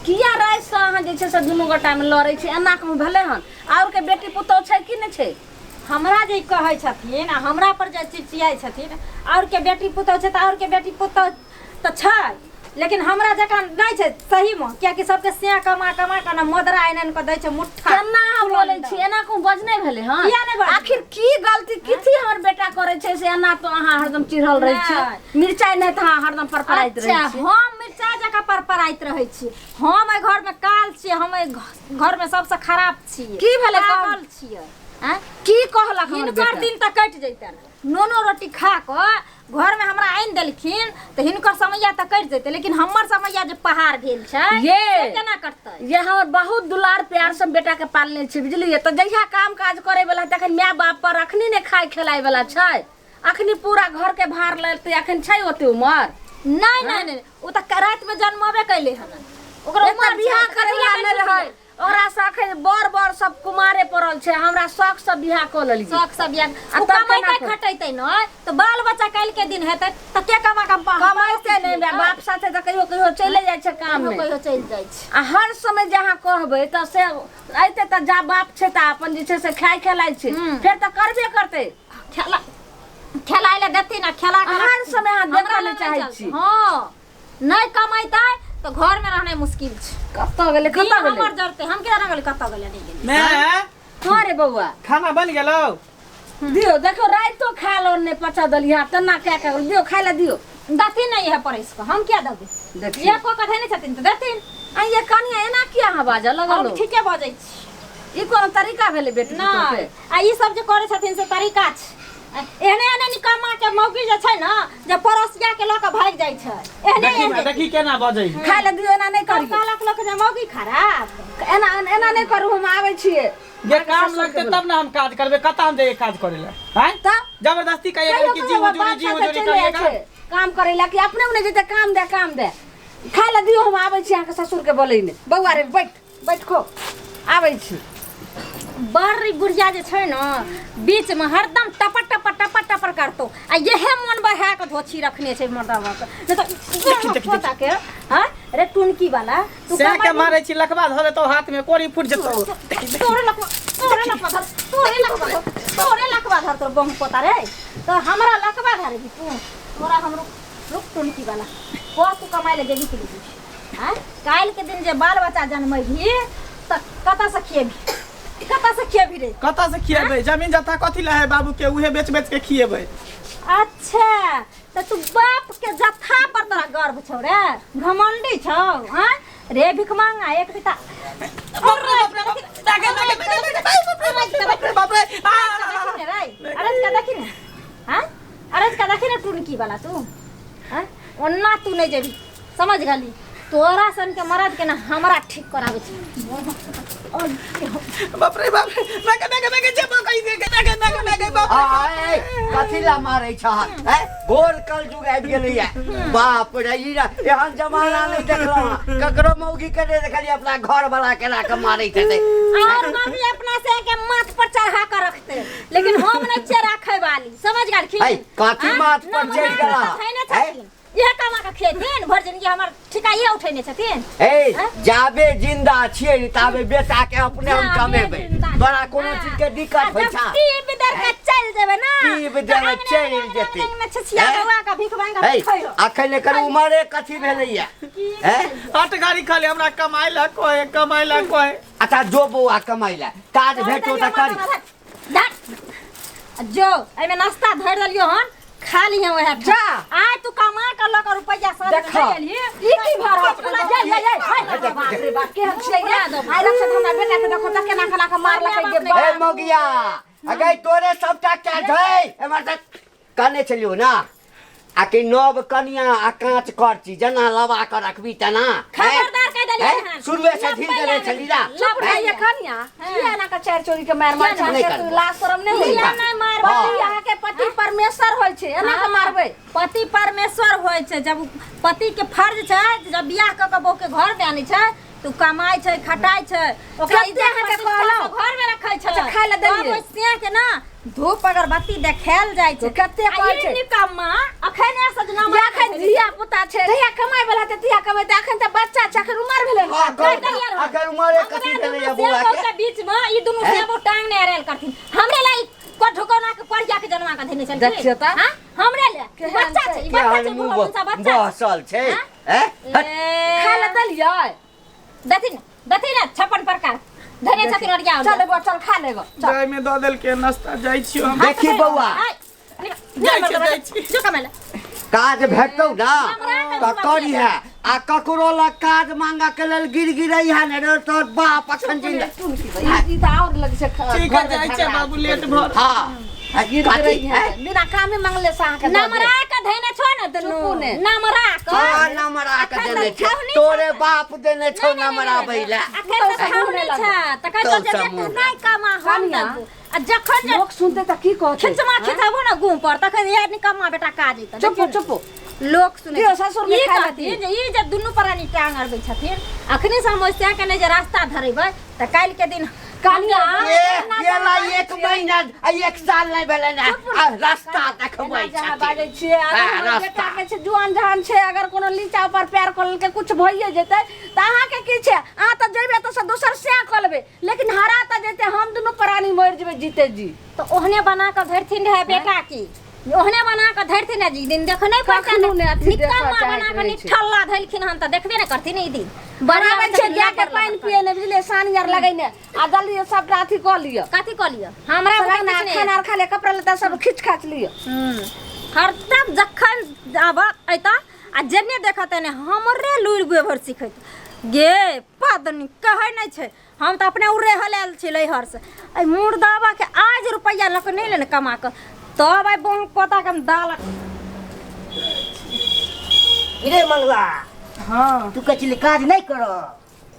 किया रातिसँ अहाँ जे छै से दुनू गोटामे लड़ै छी एना कहूँ भेलै हन आओर के बेटी पुतोहु छै कि नहि छै हमरा जे कहै छथिन आ हमरा पर जे चिचियाइ छथिन आओर के बेटी पुतोहु छै तऽ आओर के बेटी पुतोहु तऽ छै लेकिन हमरा जकाँ नहि छै सहीमे कियाकि सबके सिया कमा कमा कऽ ने मोदरा आनि आनि कऽ दै छै मुट्ठा केना अहाँ बोलै छी एना कहूँ बजने भेलै हन किया नहि बजबै? आखिर की गलती कथी हमर बेटा करै छै से एना तो अहाँ हरदम चिढ़ल रहै छी मिरचाइ नहि तऽ अहाँ हरदम परपराइत रहै अच्छा छी हम मिर्चा जकाँ परपराइत रहै छी हम एहि घरमे काल छियै हम एहि घरमे सबसँ खराब छियै की भेलै पागल छियै आँय? की कहलक हमर हिनकर बेटा दिन तऽ कटि जैतनि नूनो रोटी खा कऽ घरमे हमरा आनि देलखिन तऽ हिनकर समैया तऽ कटि जैतै लेकिन हमर समैया जे पहाड़ भेल छै ये। से केना कटतै ये हमर बहुत दुलार प्यार से बेटा के पालने छी बुझलियै तऽ जहिया काम काज करे वाला तखन माय बाप पर अखनी ने खाय खेलाय वाला छै अखनी पूरा घर के भार लेतै अखन छै ओते उमर नहि नहि नहि ओ तऽ रातिमे जन्मबे कैले हन ओकरा एक तऽ उमर बियाह छै, करे कथी वाला लए नहि रहै ओकरा से अखन बर बर सब कुमारे पड़ल छै हमरा शौक से बियाह कऽ लेलियै शौक सब बियाह आ ओ तब केना कमैतै करतै? खटैतै नहि तऽ बाल बच्चा काल्हि के दिन हेतै तऽ के कमा कऽ कमैते नहि बाप साथे तऽ कहियो कहियो चले जाइ छै काम मे कहियो चलि जाइ छै आ हर समय जे अहाँ कहबै तऽ से अयतै तऽ जा बाप छै तऽ अपन जे छै से खाय खेलाइ छै फेर तऽ करबे करतै खेला खेलाय लए देथिन आ खेला के हर रखथिन। समय अहाँ देखऽ हमरा लए लग चाहै चलतै। छी। हँ नहि कमैतै तऽ घर में रहनाइ मुश्किल छै कतऽ गेलै दिन कतऽ गेलै हमर जरतै हम केना गेलै कतऽ गेलै नहि गेलै मैं हँ रे बौआ खाना बन गेलो दियौ देखो राइतो खाय लए नहि पचा देलियै तेना कए कऽ दियौ खाय लए दियौ देथिन नहि इएह परसि कऽ हम किया देबै देखियौ एको कऽ धैने छथिन तऽ देथिन आ ये कनिया एना किया अहाँ बाजऽ हम लगलहुँ ठीके बजै छी ई कोनो तरीका भेलै बेटी नहि आ ई सब जे करै छथिन से तरीका छै एहने एहने निकम्मा के मौगी जे छै ने जे पड़ोसिया के लऽ कऽ भागि जाइ छै एहने देखी एहने देखी केना बजै खाय लए दियौ एना नहि करियौ कहलक लोक जे मौगी खराब एना एना नहि करू हम आबै छियै जे काम लगते तब ना हम काज करबे कतऽ हम जाइए काज करे ला हैं तब जबरदस्ती कहिएगा कहियो कि जी कहियो हुजूरी बाप जी साथे हुजूरी चलि जाइ करिएगा छै काम करै लए कि अपने ने जेतै काम दे काम दे खाय लए दियौ हम आबै छी अहाँके ससुरके बोलै ने बौआ रे बैठ बैठको आबै छी बड़ बुढ़िया जे छै ने बीच में हरदम टपर टपर टपर टपर करतो आ इहे मन बहा के धोछी रखने छै मर्दवा के नहीं तो देखी, पोता के हां रे टुनकी वाला तू सह के कमाई- मारे छी लकवा धऽ देतौ हाथ में कोरी फूट जेतौ तोरे लकवा तोरे लकवा धर तोरे लकवा धर तोरे लकवा धर तोर बम पोता रे तो हमरा लकवा धरेबी तू तोरा हम रुक रुक टुनकी वाला कह तू कमाइ ले जेबी कि नहीं आँय काल्हि के दिन जे बाल बच्चा जन्मेबही तऽ कतऽ से खिएबही कतऽ से खिएबही रे कतऽ से खिएबै जमीन जथा कथी लए है बाबू के उहे बेच बेच के खिएबै अच्छा तऽ तू बाप के जथा पर तोरा गर्व छौ रे घमंडी छौ हाँ रे भिखमांगा एक बिता बाप रे बाप रे बाप रे बाप रे बाप रे बाप रे आ अरे का देखी ने हाँ अरे का देखी ने टुनकी वाला तू हाँ ओन्ना तू नहीं जेबी समझ गेली तोरा सन के मरद के ना हमरा ठीक करावे छै बाप रे बाप रे मैं मैं मैं जब कहि दे के मैं मैं मैं बाप रे आय कथी ला मारै छह हैं घोर कल युग आबि गेलैया बाप रे ई ना- एहन जमाना नहि देखलहुँ हँ। ककरो मौगी के नहि देखलियै अपना घर वाला केना के मारैत हेतै और मम्मी अपना से के माथ पर चढ़ा के रखते लेकिन हम नहीं छियै राखे वाली समझ गेलखिन है, कथी माथ पर चढ़ि गेला? है? इहे कमा के खेथिन भरि जिंदगी हमर ठिकाइए उठेने छथिन ए हैं? जाबे जिंदा छियै ने ताबे बेटा के अपने हम जाबे कमेबै जिंदा तोरा कोनो हाँ। चीज के दिक्कत आ होइ जब छा टीप दर के चलि जेबै ना टीप देबै, चलि जेतै। में छिछिया हैं? बौआ के भीख मांग है के खइहो अखन एकर उमरे कथी भेलैया हैं आठ गाड़ी खाली हमरा कमाइ ला कोए कमाइ ला कोए अच्छा जो बौआ कमाइ ला काज भेटो तऽ करी जो एहिमे नाश्ता धरि देलियो हन खा लिहे वएह जा। आइ तू कमा के लऽ के रुपैआ साँझ में देखो। ले एलही ई की भऽ रहल छै? जा जा जा हाय बाप रे बाप केहन छियै रे आइ रक्षा हमरा बेटा के देखो तऽ केना केना के मारलकै जे ए बाप मौगिया अगे तोरे सबटा क्या छै एमहर से कहने छलियौ ना आ कि नव कनिया आ काँच करची जेना लबा के रखबी तेना खबरदार कहि देलियै हैं? हन। शुरुए से ढील देने छली ना चुप रहिए कनिया किया एना के चारि चोरी के मार मार नहि छै करबो। तू लाज शरम नहि होई किया नहि मारबै? पति अहाँके पति परमेश्वर होइ छै एना के मारबै पति परमेश्वर होइ छै जब पति के फर्ज छै जब बियाह कऽ के बहू के घर में आनै छै तऽ उ कमाइ छै खटाइ छै ओकरा कते इज्जत अहाँके प्रतिष्ठा कहलहुँ? से घर में रखै छै अच्छा, खाय लए देलियै? तब ओहि सियाह के ना धूप अगरबत्ती देखायल जाइ छै तो कते आ कहै ई छै? निकम्मा अखन से नाम या अखन धिया पुता छै जहिया कमाइ वाला हेतै तहिया कमेतै अखन तऽ बच्चा छै अखन उमर भेलै ने। हँ कहि देलियै रहऽ। अखन उमरे कथी हमरा भेलैया दुनू बौआ सेबो के के बीच में ई दुनू सेबो टांग ने अरेल करथिन हमरे ला ई कठुकौना के परिया के जनवा के धेने छलखिन। देखियौ तऽ। हाँ? हमरे ले केहन बच्चा छै? छै ई बच्चा केहन छै मुँह बुढ़वा बच्चा छै। बहसल छै हाँ? हैं? हट। ए, खाय लए देलियै देथिन देथिन ने 56 प्रकार धने छथिन ओरिया चल एगो चल खा ले एगो चल जाय में दऽ देलकै नाश्ता जाइ छियो हम देखी बौआ जाइ छी जाइ छी जो कमाइ काज भेटतौ ना हमरा तऽ करिहे आ ककरो लग काज मांगऽ के लेल गिर गिरै है ने रे तोर बाप अखन जिंदा ई तऽ आओर लग छै ठीक है जाइ छियै बाबू लेट भऽ हाँ गिर कथी गिरै है हैं? बिना कामे मांगले से अहाँके दऽ देत। नमरा के धने छो ने दुनू चुपू ने। नमरा के हाँ नमरा के अखन देने तऽ छै छाउनी तोरे बाप देने छौ नमरा बैला अखन तऽ छाउनी छै तखन तो तऽ जे समूह। बेटा नहि कमा हम कनिया। देबो आ जखन जे लोक सुनते तऽ की कहते खिचमा खिचाबो ने गुम पर तखन यार निकम्मा बेटा काज अइतौ चुपो चुपो लोक सुनै दियौ, ससुर नहि ई खाय कहथिन लेथिन। जे ई जे दुनू प्राणी टांग अड़बै छथिन अखने से हम ओइसे के नहि जे रास्ता धरेबै तऽ काल्हि के दिन कनिया ए गेला एक महीना आ एक साल नहि भेलै ने आ रास्ता देखबै एना जहाँ छथिन बाजै छियै अगर हाँ, हमर रास्ता। बेटा के छै जुआन जहान छै अगर कोनो लीचा पर पैर कऽ लेलकै कुछ भइए जेतै तऽ अहाँके की छै अहाँ तऽ जेबै तऽ से दोसर सएह कऽ लेबै लेकिन हरा तऽ जेतै हम दुनू प्राणी मरि जेबै जीते जी तऽ ओहने बना कऽ धरथिन रहे बेटा की ओहने बना कऽ धरथिन ने जी दिन देख नहि कखनो नहि अथी देखऽ निकम्मा चाहैत बना कऽ रहै छै। निठल्ला धलखिन हन तऽ देखबे ने करथिन ई दिन बनाबै छै गाय के पानि पिए ने बुझलियै सानी आर लगैने आ जल्दी सबटा अथी कऽ लिअ कथी कऽ लिअ हमरा सब बुते खाना किछु नहि खाना आर खा लिअ कपड़ा लत्ता सब खींच खाच लिअ हरदम जखन आब अयता आ जेने देखत ने हमरे लुरि व्यवहार सिखैत गे पदनी कहै नहि छै हम तऽ अपने उड़े हलायल छी लैहरसँ एहि मुर्दाबाके आज रुपैआ लऽ कऽ नहि ले ने कमा कऽ तब आइ बहू पोताके हम दाल रे मंगला हाँ तू कहै छली काज नहि कर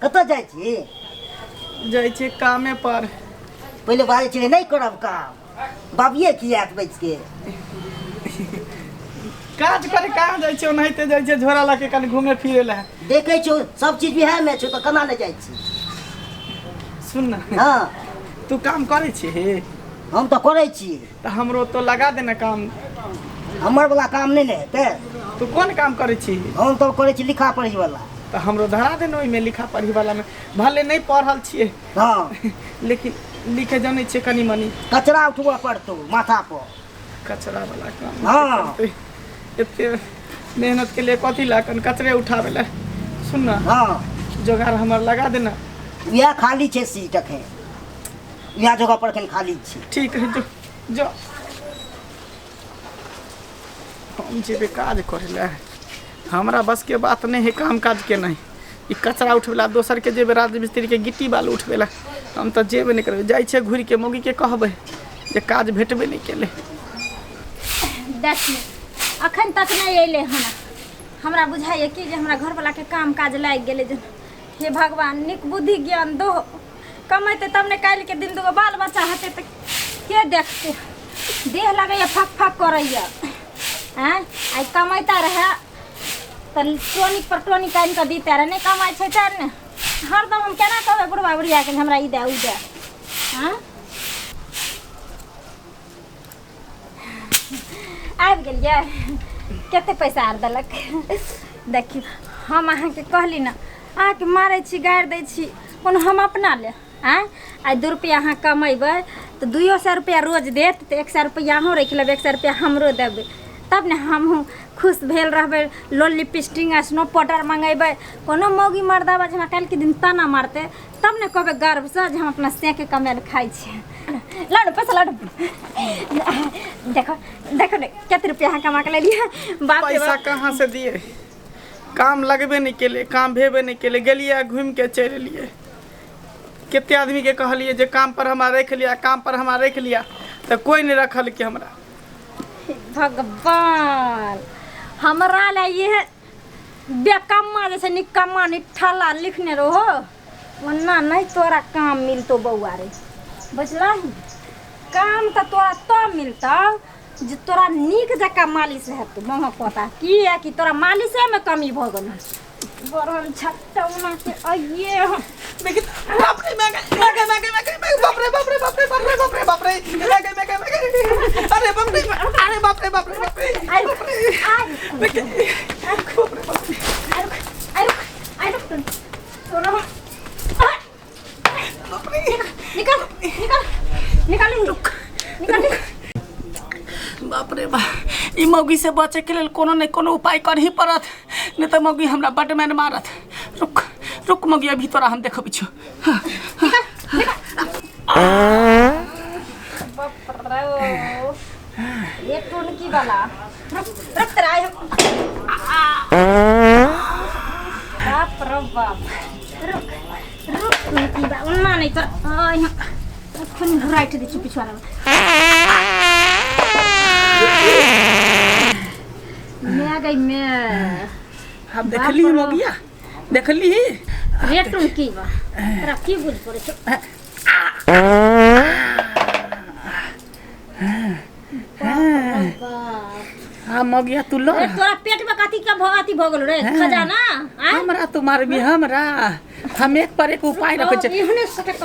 कतऽ जाइ छी जाइ छियै कामे पर पहिले बाजै छलै नहि करब काम बाबिये की आयत बैस के काज करे कहाँ जाइ छियै ओनाहिते जाइ छियै झोरा लऽ के कनि घूमे फिरे लए देखै छौ सब चीज बिहारमे छौ तऽ केना नहि जाइ छी सुन ने हँ तू काम करै छिही हम तऽ करै छी तऽ हमरो तो लगा दे ने काम हमर वला काम नहि ने हेतै तू कोन काम करै छिही हम तऽ करै छी लिखा पढ़ी वला तऽ हमरो धरा दे ने ओहिमे लिखा पढ़ी वला मे भले नहि पढ़ल छियै हँ लेकिन लिखे जनै छियै कनि मनि कचरा उठबऽ पड़तौ माथा पर कचरा वाला काम हाँ। करतै। एते मेहनत के लिए कथी ला कन कचरे उठावे ला सुन ना हाँ जोगाड़ हमर लगा देना इएह खाली छै सीट एखन इएह जगह पर एखन खाली छै ठीक है जो जो हम जेबै काज करे ला हमरा बस के बात नहीं है काम काज के नहीं ई कचरा उठबेला दोसर के जेबै राजमिस्त्री के गिट्टी बालू उठबेला हम तऽ जेबे नहि करबै जाइ छियै घुरि के मौगी के कहबै जे काज भेटबे नहि केलै देखियौ अखन तक नहि अयलै हन हमरा बुझाइए कि जे हमरा घरवलाके काम काज लागि गेलै जे हे भगवान नीक बुद्धि ज्ञान दो कमेतै तब ने काल्हिके दिन दूगो बाल बच्चा हेतै तऽ के देखतै देह लगैए फक फक करैए आँय आइ कमैता रहए तऽ टोनिक पर टोनिक आनि कऽ दिते रहए नहि कमाइ छै तऽ ने हरदम हम केना कहबै बुढ़बा बुढ़ियाके जे हमरा ई दए ओ दए आँय आबि गेलियै कते पैसा आर देलक देखियौ हम अहाँके कहली ने अहाँके मारै छी गारि दै छी कोनो हम अपना ले आँय आइ दू रुपैआ अहाँ कमेबै तऽ दुइयो सए रुपैआ रोज देत तऽ एक सए रुपैआ अहूँ राखि लेबै एक सए रुपैआ हमरो देबै तब ने हमहूँ खुश भेल रहबै लोल लिपस्टिक आ स्नो पाउडर मँगेबै कोनो मौगी मर्दाबा जे हमरा काल्हिके दिन ताना मारतै तब ने कहबै गर्वसँ जे हम अपना सेके कमायल खाइ छियै लाउ ने पैसा लाउ ने देखो देखो ने कते रुपया अहाँ कमा के लेलियै बाप रे पैसा बाप कहाँ से दिए काम लगबे नहि केलै काम भेबे नहि केलै गेलियै घूमि के चलि एलियै कते आदमीके कहलियै जे काम पर हमरा राखि लिअ काम पर हमरा राखि लिअ तऽ कोइ नहि रखलकै हमरा भगवान हमरा लए इहे बेकम्मा जे छै निकम्मा निठल्ला लिखने रहो ओना नहि तोरा काम मिलतौ बौआ रे बुझलही काम तऽ तोरा तब मिलतौ जे तोरा नीक जकाँ मालिश हेतौ मुँहक पोता किए कि तोरा मालिशेमे कमी भऽ गेल बरन छटौना के अइए हम लेकिन बाप रे मैं गई मैं गई मैं गई मैं गई मैं बाप रे बाप रे बाप रे बाप रे बाप रे बाप रे मैं गई मैं गई मैं गई अरे बाप रे अरे बाप रे बाप रे बाप रे आइ बाप रे आइ मैं गई बाप रे बाप रे आइ रुक आइ रुक आइ रुक तोरा हम मौगी से बचे के लेल कोनो ने कोनो उपाय करही पड़त, नहीं तो मौगी हमरा बड मैन मारत। रुक रुक मौगी, अभी तोरा हम देखबै छियौ। ये टुनकी वाला रुक रुक तेरा आइ हम। बाप रे बाप, रुक रुक टुनकी बा उन्ना नहीं तो आइ हम अखन राइट दै छी पिछुआ। मैं गई मैं। हम देखली मौगिया, देखली। रे टुनकी बा, तोरा की बुझ पड़े छौ? हाँ मौगिया, तू लड़। रे तोरा पेट में कथी के अथी भ गेलो रे खजाना? आँय? हमरा तू मारबी हमरा? हम एक पर एक उपाय रखै छियै। एहने सटक।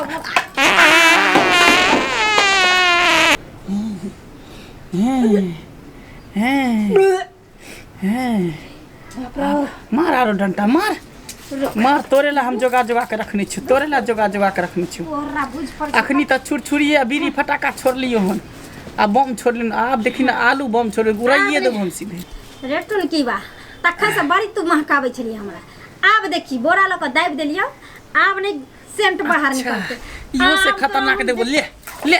मार आरो डंटा मार मार, तोरे ला हम जोगा जोगा के रखने छी, तोरे ला जोगा जोगा के रखने छी। तोरा बुझ पड़े। अखनी तऽ छुरछुरिये आ बीड़ी फटाका छोड़लियो हन आ बम छोड़लियो, आब देखी ने आलू बम छोड़ उड़ाइए देबो हम सीधे। रे टुनकी बा, तखन से बड़ी तू महकाबै छलियै हमरा, आब देखी बोरा लऽ कऽ दाबि देलियौ, आब नहि सेंट बाहर निकलतै। इहो से आब खतरनाक तोरा देबो। ले ले।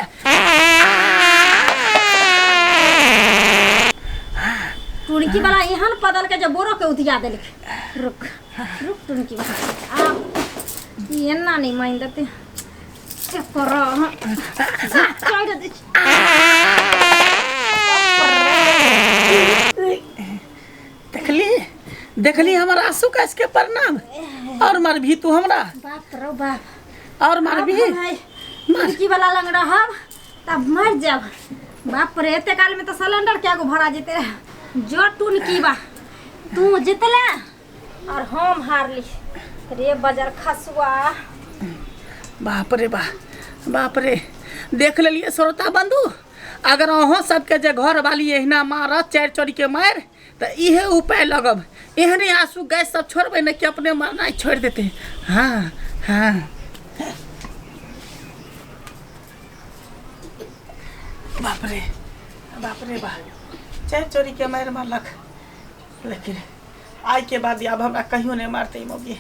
टुनकी वाला एहन पदल के जे बोरो के उधिया देलक। रुक रुक टुनकी वाला, आब ई एना नहि मानि देतै। कर चढ़ दै छी। देखली देखली हमर आंसू गैस के प्रणाम। और मारबी तू हमरा? बाप रो बाप। और मारबी? टुनकी वाला लंग रहब तब मर जाब। बाप रे, एते काल में तो सिलेंडर के गो भरा जेते रहे। जो टुनकी बा, तू जितला और हम हारली रे बजर खसुआ। बाप रे बा, बाप रे, देख लेलिए श्रोता बंधु, अगर अहाँ सबके जे घर वाली एहिना मारत चारि चोरी के मारि तऽ इहे उपाय लगब। एहने आंसू गैस सब छोड़बै ने कि अपने मारनाइ छोड़ि देतै। हाँ हाँ, बाप रे बाप रे बा, चारि चोरी के मारि मारलक, लेकिन आइ के बाद आब हमरा कहियो नहि मारतै मौगी।